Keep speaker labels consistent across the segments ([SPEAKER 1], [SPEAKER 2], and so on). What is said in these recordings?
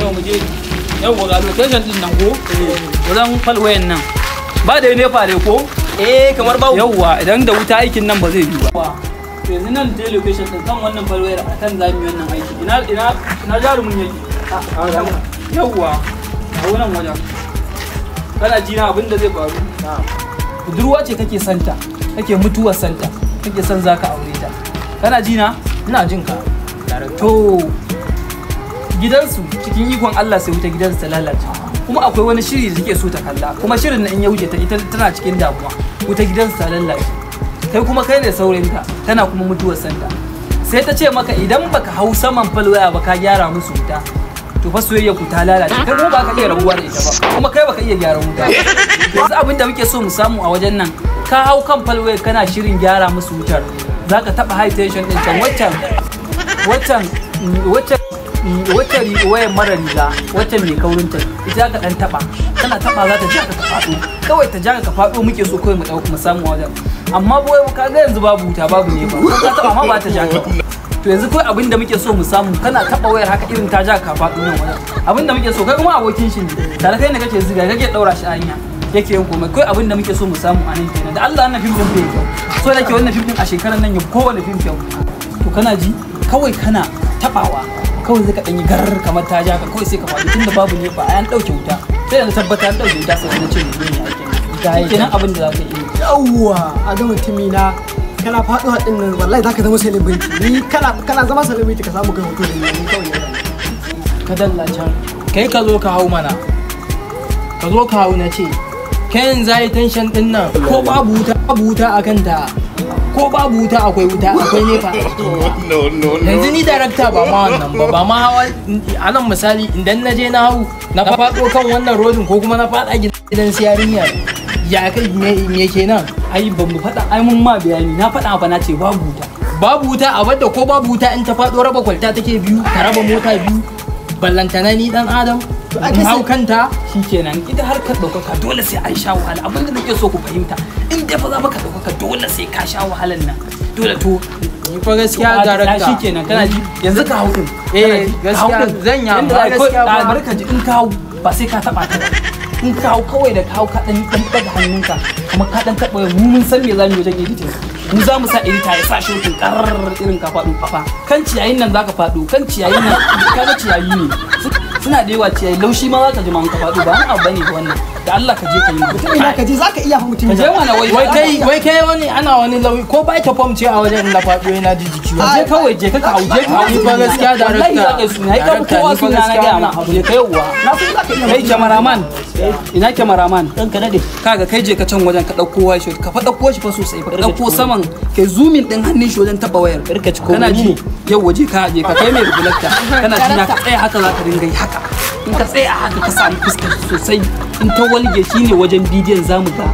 [SPEAKER 1] Yau mu je. Yau ga location din nan ko? Wajen falwayan nan. Ba da nefa ne ko?
[SPEAKER 2] Eh, kamar babu.
[SPEAKER 1] Yauwa, idan da wuta aikin nan ba zai yi ba. To yanzu nan dai location din kan wannan falwayar akan zamu yi wannan aiki. Ina ina ina jarumin yake? Yauwa, a wannan wajen. Kana ji na abin da zai faru? Budurwa ce kake santa, kake mutuwar santa, kake son zaka aure ta. Kana ji na?
[SPEAKER 2] Ina jin ka.
[SPEAKER 1] To gidansu cikin ikon Allah sai wuta gidansu ta lalace. Kuma akwai wani shiri da take so ta kalla, kuma shirin na in ya wuce ta ita tana cikin damuwa. Wuta gidansu ta lalace. Kai kuma kai ne saurayinta, tana kuma mutuwar santa. Sai ta ce maka idan baka hau saman falwaya ba ka gyara musu wuta, to fa soyayya ku ta lalace. Kai kuma baka iya rabuwa da ita ba, kuma kai baka iya gyaran wuta. Yanzu abin da muke so mu samu a wajen nan, ka hau kan falwaya kana shirin gyara musu wutar, zaka taba high tension din can waccan waccan waccan waccan wayar mara riga, waccan mai kaurin ta, ita ka dan taba, kana taba za ta ja ka fado, kawai ta ja ka fado muke so kawai mu dauka mu samu wajen. Amma boye ka ga yanzu babu wuta babu ne ba, ka taba ma ba ta ja ka. To yanzu kawai abin da muke so mu samu, kana taba wayar haka irin ta ja ka fado nan wajen. Abin da muke so, kai kuma abokin shi ne, tare kai ne kake ziga kake daura shi a hanya yake yin komai. Kawai abin da muke so mu samu a nan kenan. Da Allah wannan fim din bai kyau, so nake wannan fim din a shekarar nan ya kowane fim kyau. To kana ji kawai kana tabawa kawai zai ka ɗanyi garar kamar ta ja ka, kawai sai ka faɗi tunda babu ne ba an ɗauke wuta. Sai da na tabbata an ɗauke wuta sai na ce mu ne aikin kenan abin da za ka yi.
[SPEAKER 3] Yawwa, a ga mutumi na kana faɗuwa ɗin nan wallahi zaka zama celebrity. Ni kana zama celebrity ka samu kai hoto da ni kawai.
[SPEAKER 2] Ka dalla can. Kai ka zo ka hau mana. Ka zo ka hau na ce. Kai yanzu ai tension din nan ko babu wuta, babu wuta akan ta. Ko babu wuta akwai wuta, akwai nefa a cikin ta. Yanzu ni darakta ba ma wannan ba, ba ma hawa a nan misali idan na je na hau na faɗo kan wannan rodin ko kuma na faɗa gidan yarinyar, ya kai me kenan?
[SPEAKER 1] Ai ban mu faɗa, ai mun ma bayani, na faɗa ba na ce babu wuta.
[SPEAKER 2] Babu wuta a wadda ko babu wuta in ta faɗo raba kwalta take biyu, ta raba mota biyu, ballantana ni dan adam in hau kanta.
[SPEAKER 1] Shikenan, ita harkar ɗaukaka dole sai an sha wahala. Abinda nake so ku fahimta, in dai fa za ka ɗaukaka dole sai ka sha wahalan nan. Dole to
[SPEAKER 2] ni fa gaskiya darakta.
[SPEAKER 1] Shikenan, kana ji yanzu ka hau din.
[SPEAKER 2] Eh gaskiya zan yi, amma gaskiya ba
[SPEAKER 1] barka ji, in ka hau ba sai ka taba ta ba. In ka hau kawai da ka hau ka dan daga hannunka kuma ka dan taba, mu mun san me zamu yi wajen editing. Mu za mu sa edita ya sa shokin karar irin ka faɗo fafa kan ciyayin nan zaka faɗo kan ciyayin nan, kaga ciyayi ne suna da yawa, ciyayi laushi ma zaka ji ma ka faɗo ba wani abu bane wannan. Da Allah ka je ka yi
[SPEAKER 3] mutum ina ka je zaka iya fa mutum
[SPEAKER 1] ka je mana.
[SPEAKER 2] Wai kai wani ana wani lauyi ko ba ta fom ce a wajen na faɗo yana ji jiki.
[SPEAKER 1] Je kawai je ka hau, je ka hau.
[SPEAKER 2] Ni fa gaskiya darakta
[SPEAKER 1] wallahi zaka yi suna, ai ka kowa suna na ga ma je ka yauwa.
[SPEAKER 3] Na san zaka iya.
[SPEAKER 1] Kai cameraman, ina cameraman
[SPEAKER 4] dan ka dade
[SPEAKER 1] kaga kai je ka can wajen ka dauko waya shot, ka fa dauko shi fa sosai, fa dauko saman kai zoomin din hannun shi wajen taba wayar.
[SPEAKER 4] Karka ci
[SPEAKER 1] kana ji yau waje ka je ka kai mai reflector kana ji na ka tsaya haka zaka dinga yi haka. In ka tsaya haka ka samu fuskar sosai, in ta walge shine wajen bidiyon zamu ga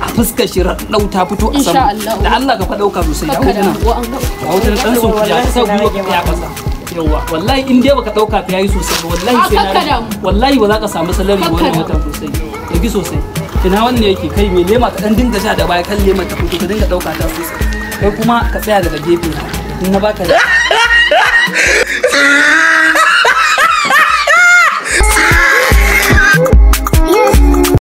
[SPEAKER 1] a fuskar shi raɗau ta fito a sama. Da Allah ka fa dauka sosai. Da hotuna a hotunan dan sun kuja sai gwiwa ka tsaya kasa. Yawwa wallahi in dai baka dauka ta yayi sosai ba wallahi sai na wallahi ba za ka samu salari wannan watan sosai. Yagi sosai. Ina wannan yake kai mai lema ka dan dinga sha da baya kan lema ta fito ka dinga dauka ta sosai. Kai kuma ka tsaya daga gefe in na baka.